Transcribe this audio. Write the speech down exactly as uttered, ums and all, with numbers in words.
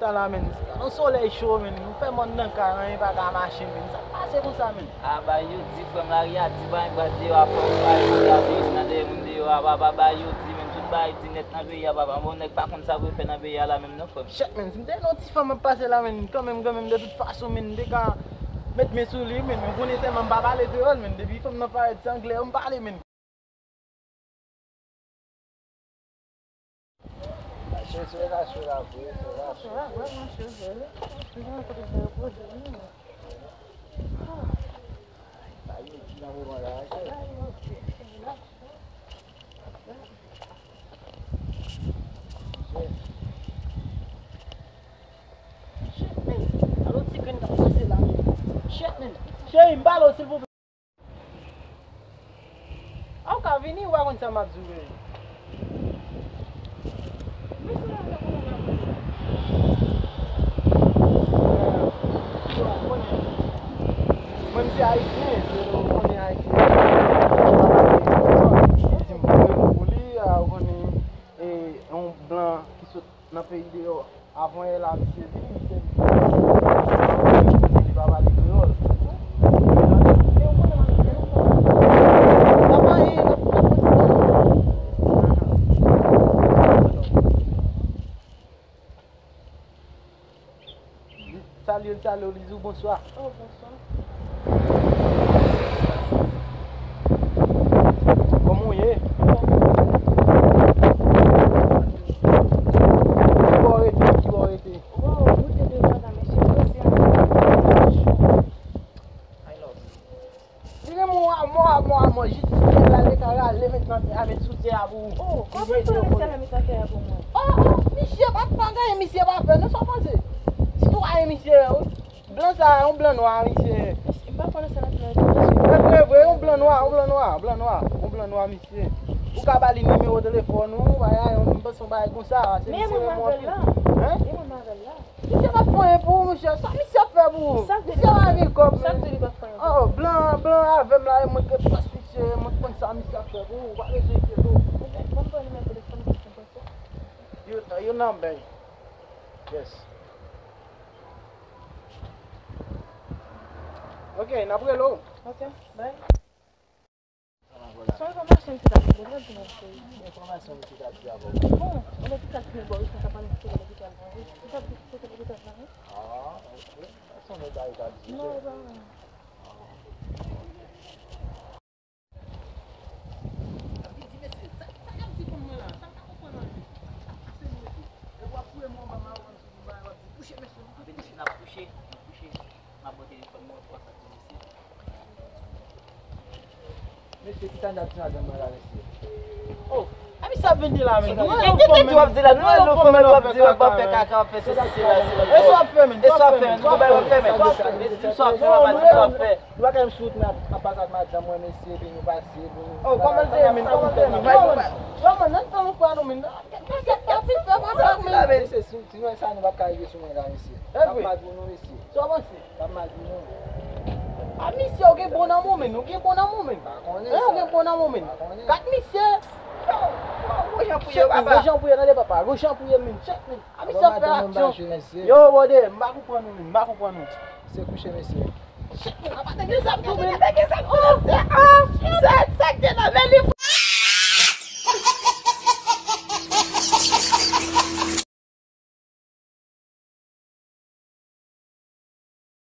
Sa la, menn. Nan solèy cho, menn. Nou fè mòn nan kay, anyen pa ka mache, menn. Sa k pase konsa, menn? A, bay yo di, frè m, lari a di, bay, bay, deyò a, fò, bay, bay, bay, nan dèyè moun deyò a, bay, bay, bay, yo di, menn, tout bagay di nèt nan peyi a, papa. Bon, nèg pa konn sa pou yo fè nan peyi a la menm, non, frè m. Shit, menn. Si m te nan ti fanm ap pase la, menn, kanmenm, kanmenm, de tout fason, menn, m te ka met men sou li, menn. Men konnen sèlman m pa pale kreyòl, menn. Depi fanm nan parèt se anglè yo m pale, menn. Shit, menn. Alò, ti grenn k ap pase la, menn. Shit, menn. Cheri, m pale w, silvouplè. A, ou ka vini, ou pa konn sa m ap di w, bebe. Mwen, m se ayisyen, se ou konnen ayisyen. Li di m vre pou li, a, ou konnen, e, yon blan ki sot nan peyi deyò. Avan yè la, misye vini, misye vini. Li pa pale kreyòl. Li salye, li salye w, li di w bonswa. Oh, bonswa. Kòman w ye? Ki bò w rete? Ki bò w rete? Wow, nou te devan la, mesye, mesye. Li renmen w amò, amò, amò, jis misye rale ka rale met nan tè a, met sou tè a pou ou. Oh, kòman pou l resi al met nan tè a pou mwen? Oh, oh, misye pa t pa gen, misye pa fè, non, sa w panse? Sitwayen misye ye, wi. Blan sa, yon blan nwa, misye. M pa konnen sa nan tè a. Vre, vre, vre, yon blan nwa, yon blan nwa, blan nwa, yon blan nwa, misye. Ou ka ba li nimewo telefòn ou, bagay, yon, m panse yon bagay konsa, se misye renmen w anpil. Men mwen m avè l la. Hein? Men mwen m avè l la. Misye p ap fè anyen pou ou, mesye. Sa misye ap fè pou ou? Misye pa gen kòb, menn. Oh, blan, blan avè m la, e mwen k ret plas misye, mwen k konn sa misye ap fè pou ou. Ou pa bezwen enkyete w. Ban m pran nimewo telefòn ou. You, you number. Yes. Ok, n ap rele w. Ok, bye. Se yon enfòmasyon m te ka fè, lè di mwen cheri. Enfòmasyon m te ka di avè w. Bon, ou lopital ki gen bò isit, sa pa nan kote lopital la, wi. Ou pa di kote lopital la, wi? Ah, ok. Sa se yon lòt bagay w ka di. Non, e pa mwen. Li di, mesye, sa, sa y ap di konn mwen la? Sa m pa konprann anyen. Pase nou, mesye. E w ap fouye mwen anba mawon sou yon bagay, w ap di, kouche, mesye, nou kouche. Kouche, n ap kouche, n ap kouche. M ap bò telefòn mwen, w ap ap di, mesye. Mesye, kisa n ap di madanm mwen la, mesye? Oh, a misye ap vin di la, menn. Mwen, e, e, e, w ap di la, nou, nou, w ap di, w ap fè kaka, w ap fè sesi, sela, sela. E sa w ap fè, menn? E sa w ap fè, menn? Ou bay w ap fè, menn? Sa w ap fè, menn? Sa w ap fè, sa w ap fè. Nou pa ka menm sou wout, men ap, ap pase ak madanm mwen, mesye, epi nou pase, epi nou... Oh, kòman l te ye, menn? Kòman l te ye, menn? Yo, menn, nan tan nou pran nou, menn. Mesye, t ap vin fè madanm, menn. Mesye, si, si nou wè sa, nou p ap ka rive sou mwen la, mesye. N ap mal pou nou, mesye. Sa w panse? N ap mal pou nou. A, misye, ou gen bon nan mwen, menn. Ou gen bon nan mwen, menn. Pa konnen sa. Hein, ou gen bon nan mwen, menn. Pa konnen. Gad misye. Yo, yo, gwo jan pou yo, papa. Gwo jan pou yo, tande, papa. Gwo jan pou yo, menn. Chèk, menn. A, misye ap fè aksyon. Yo, brother, m pa konprann nou, menn, m pa konprann nou. Se kouche, mesye. Shit, menn, apa te gen zam tou, menn.